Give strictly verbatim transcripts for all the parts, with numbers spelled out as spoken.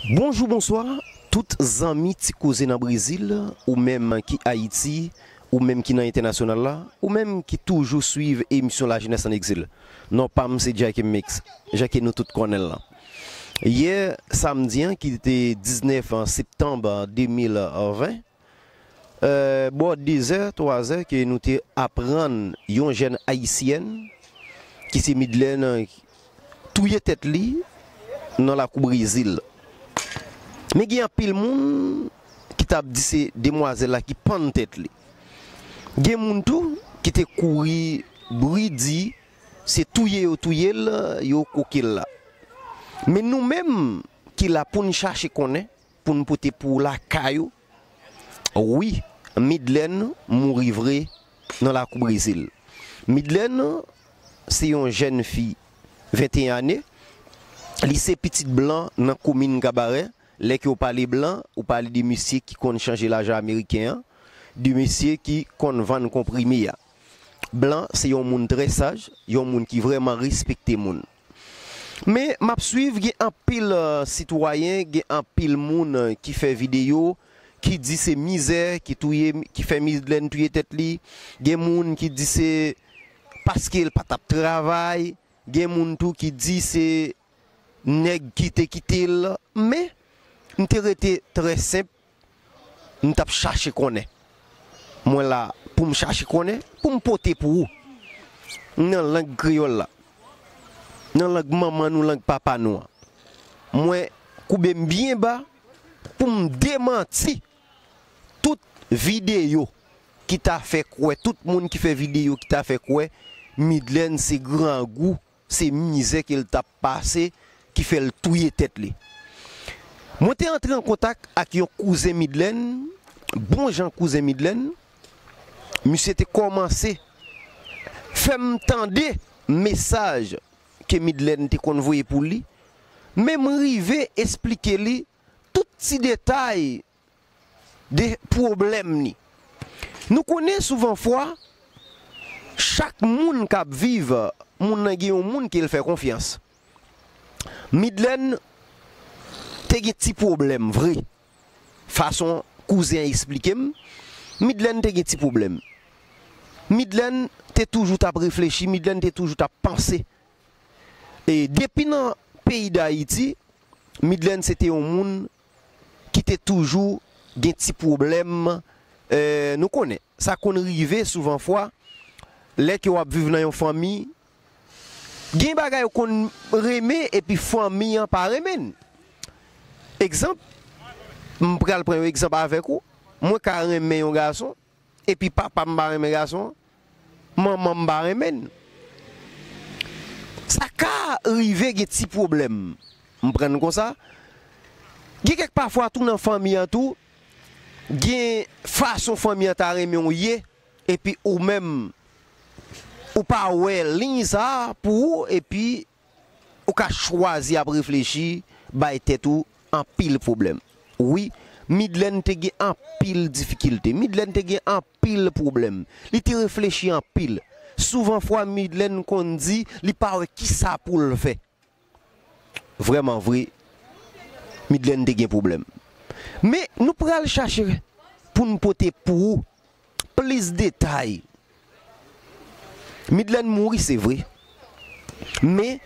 Bonjou, bonswa, tout zanmi Ti Koze nan Brezil, ou menm ki Ayiti, ou menm ki nan entènasyonal la, ou menm ki toujou swiv emisyon Lajenès an Egzil. Non pa m se Jacky Mix, jan ke nou tout konnen l lan. Yè samdi an, ki te diznèf septanm de mil ven, bò de zè, twa zè, ke nou te aprann yon jèn ayisyèn ki se Midlène touye tèt li nan lakou Brezil. Men gen anpil moun ki t ap di se demwazèl la ki pann tèt li. Gen moun tou ki te kouri bri di se touye yo touye l, yo koke l la. Men nou menm ki la pou n chache konnen, pou n pote pou w lakay ou, wi, Midlène mouri vre nan lakou Brezil. Midlène se yon jèn fi venteyen ane. Li se pitit blan nan komin Kabarè. Lè ke w pale blan, ou pale de mesye ki konn chanje lajan ameriken an, de mesye ki konn vann konprime a. Blan se yon moun trè saj, yon moun ki vrèman respekte moun. Men m ap swiv, gen anpil, eh, sitwayen, gen anpil moun, eh, ki fè videyo, ki di se mizè ki touye, ki fè Midlène touye tèt li. Gen moun ki di se paske l pa t ap travay. Gen moun tou ki di se nèg ki te kite l. Men, m te rete trè senp. M t ap chache konnen. Mwen la pou m chache konnen, pou m pote pou ou. Nan lang kreyòl la. Nan lang manman nou, lang papa nou an. Mwen koube m byen ba pou m demanti tout videyo ki ta fè kwè, tout moun ki fè videyo ki ta fè kwè Midlène se grangou, se mizè ke l t ap pase ki fè l touye tèt li. Mwen te antre an kontak ak yon kouzen Midlène, bon jan kouzen Midlène. Misye te kòmanse fè m tande mesaj ke Midlène te konn voye pou li, men m rive esplike li tout ti detay de pwoblèm ni. Nou konnen souvan fwa, chak moun k ap viv, moun nan gen yon moun ke l fè konfyans. Midlène te gen ti pwoblèm vre. Fason kouzen an esplike m, Midlène te gen ti pwoblèm. Midlène te toujou t ap reflechi, Midlène te toujou t ap panse. E depi nan peyi Dayiti, Midlène se te yon moun ki te toujou gen ti pwoblèm, eh, nou konnen, sa konn rive souvan fwa, lè ke w ap viv nan yon fanmi, gen bagay ou konn renmen epi fanmi an pa renmen l. Egzanp, m pral pran yon egzanp avèk ou, mwen ka renmen yon gason, epi papa m pa renmen gason an, manman m pa renmen l. Sa ka rive gen ti pwoblèm. M pran l konsa. Gen kèk pafwa tou nan fanmi an tou, gen fason fanmi an ta renmen w ye, epi ou menm, ou pa wè liy sa a pou ou, epi ou ka chwazi ap reflechi, bay tèt ou anpil pwoblèm. Wi, Midlène te gen anpil difikilte. Midlène te gen anpil pwoblèm. Li te reflechi anpil. Souvan fwa, Midlène konn di li pa wè kisa pou l fè. Vrèman vre, Midlène te gen pwoblèm. Men, nou pral chache pou n pote pou ou plis detay. Midlène mouri, se vre. Men,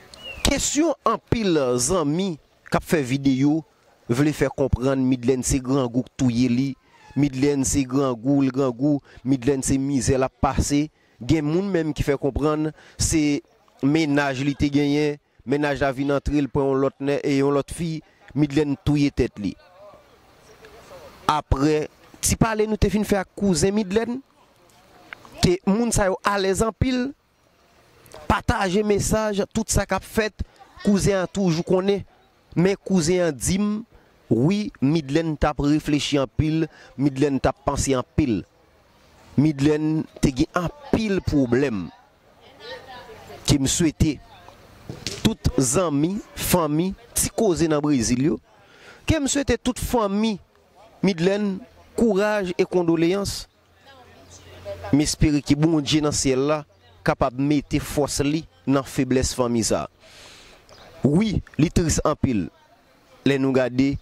kesyon anpil zanmi k ap fè videyo vle fè konprann Midlène se grangou k touye li, Midlène se grangou, l grangou, Midlène se mizè l ap pase. Gen moun menm ki fè konprann se mennaj li te genyen, mennaj la vin antre, l pran yon lòt nè, e yon lòt fi, Midlène touye tèt li. Aprè ti pale nou te fin fè ak kouzen Midlène, ke moun sa yo alèz anpil, pataje mesaj, tout sa k ap fèt, kouzen an toujou konnen. Men kouzen an di m, wi, Midlène t ap reflechi anpil, Midlène t ap panse anpil. Midlène te gen anpil pwoblèm. Ke m swete tout zanmi, fanmi, Ti Koze nan Brezil yo, ke m swete tout fanmi Midlène kouraj e kondoleyans. M espere ke Bondye nan syèl la kapab mete fòs li nan feblès fanmi sa. Wi, li tris anpil. lè nou gade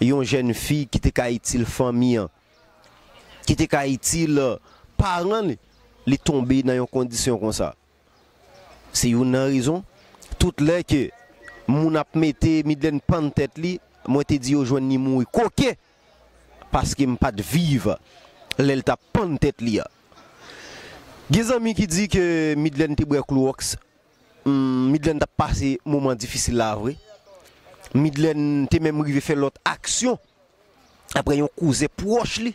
yon jèn fi ki te ka itil fanmi an, ki te ka itil paran li, li tonbe nan yon kondisyon konsa. Se youn nan rezon. Tout lè ke moun ap mete Midlène pann tèt li, mwen te di yo jwenn li mouri koke, paske m pa t viv lè l t ap pann tèt li a. Gen zanmi ki di ke Midlène te bwè klowòks. Hmm, Midlène t ap pase moman difisil la vre. Midlène te menm rive fè lòt aksyon apre yon kouzen pwòch li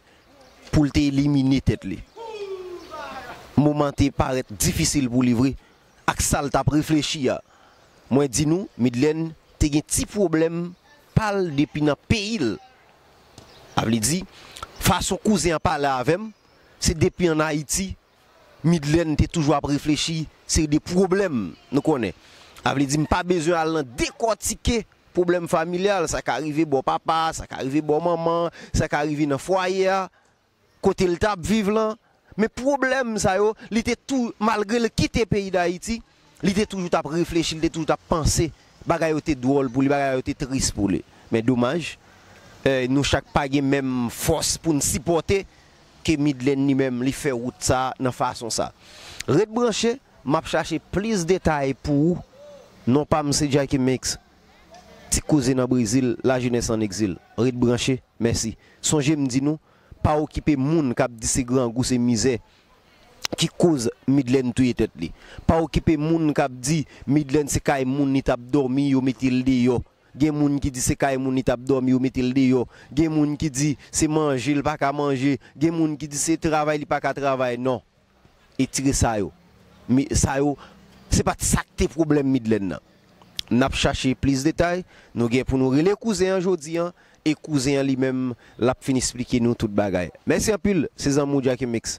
pou l te elimine tèt li. Moman te parèt difisil pou li vre, ak sa l t ap reflechi a. Mwen di nou, Midlène te gen ti pwoblèm pa l depi nan peyi l. A vle di, fason kouzen an pale avè m, se depi ann Ayiti, Midlène te toujou ap reflechi seri de pwoblèm, nou konnen. A vle di, m pa bezwen al nan dekòtike pwoblèm familyal, sa ka rive bò papa, sa ka rive bò manman, sa ka rive nan fwaye a, kote l t ap viv lan. Men pwoblèm sa yo, li te tou, malgre l kite peyi Dayiti, li te toujou t ap reflechi, li te toujou t ap panse. Bagay yo te dwòl pou li, bagay yo te tris pou li. Men domaj, eh, nou chak pa gen menm fòs pou n sipòte ke Midlène li menm li fè wout sa nan fason sa. Ret branche, m ap chache plis detay pou ou. Non pa m se Jacky Mix. Ti koze nan Brezil, lajenès an egzil. Ret branche, mèsi. Sonje m di nou, pa okipe moun k ap di se grangou, se mizè ki koz Midlène touye tèt li. Pa okipe moun k ap di Midlène se kay moun li t ap dòmi, yo mete l deyò. Gen moun ki di se kay moun li t ap dòmi, yo mete l deyò. Gen moun ki di se manje l pa ka manje. Gen moun ki di se travay li pa ka travay. Non. Etire sa yo. Mi, sa yo, se pa t sa k te pwoblèm Midlène nan. N ap chache plis detay, nou gen pou nou rele kouzen an jodi an, e kouzen an li menm, l ap fin esplike nou tout bagay. Mèsi anpil, se zanmi w Jacky Mix.